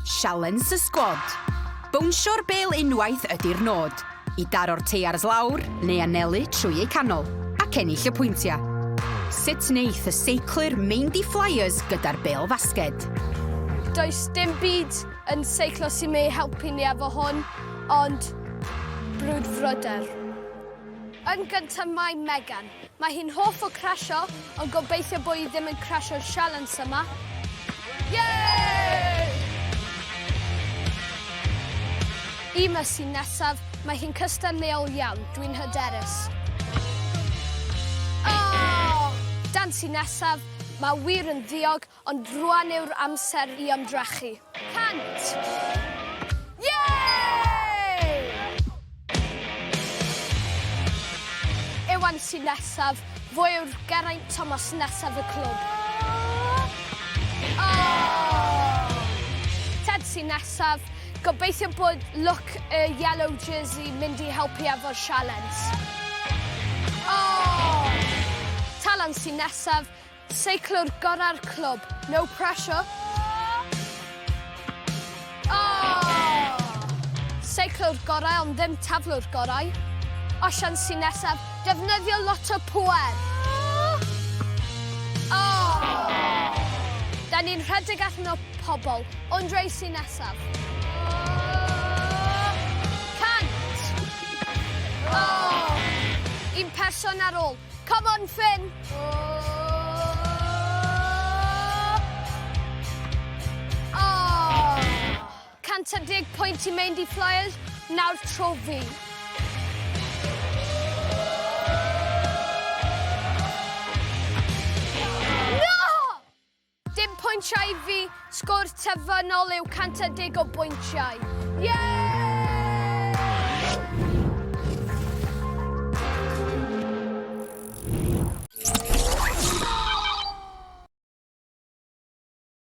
Sialens y sgwad. Bownsio'r bêl unwaith ydi'r nod, i daro'r teiars lawr neu anelu trwy eu canol, ac ennill y pwyntiau. Sut wneith y seiclwyr Maindy Flyers gyda'r bêl fasged? Does dim byd yn seiclo sy'n mynd i helpu ni efo hwn, ond brwdfryder. Yn gyntaf mae Megan. Mae hi'n hoff o crasio, ond gobeithio bod hi ddim yn crasio'r sialens yma. Yay! Ema sy'n nesaf, mae hi'n cystadleuol iawn, dwi'n hyderus. Oh! Dan sy'n nesaf, mae wir yn ddiog, Ond rwan yw'r amser i ymdrechu. 100! Yay! Iwan sy'n nesaf, fo yw'r Geraint Thomas nesaf y clwb. Oh! Ted sy'n nesaf, gobeithio bod look y yellow jersey mynd i helpu efo'r sialens. Oh! Talan sy'n nesaf, Seiclwr gorau'r clwb. No pressure. Oh! Seiclwr gorau ond ddim taflwr gorau. Osian sy'n nesaf. Defnyddio lot o pŵer. Oh! Da ni'n rhedeg allan o pobl. Andre sy'n nesaf. 100! Oh! Un person ar ôl. Come on, Finn! Oh! 110 pwynt i Maindy Flyers, nawr tro fi. No! Dim pwyntiau i fi, sgôr terfynol yw 110 o bwyntiau. Yay!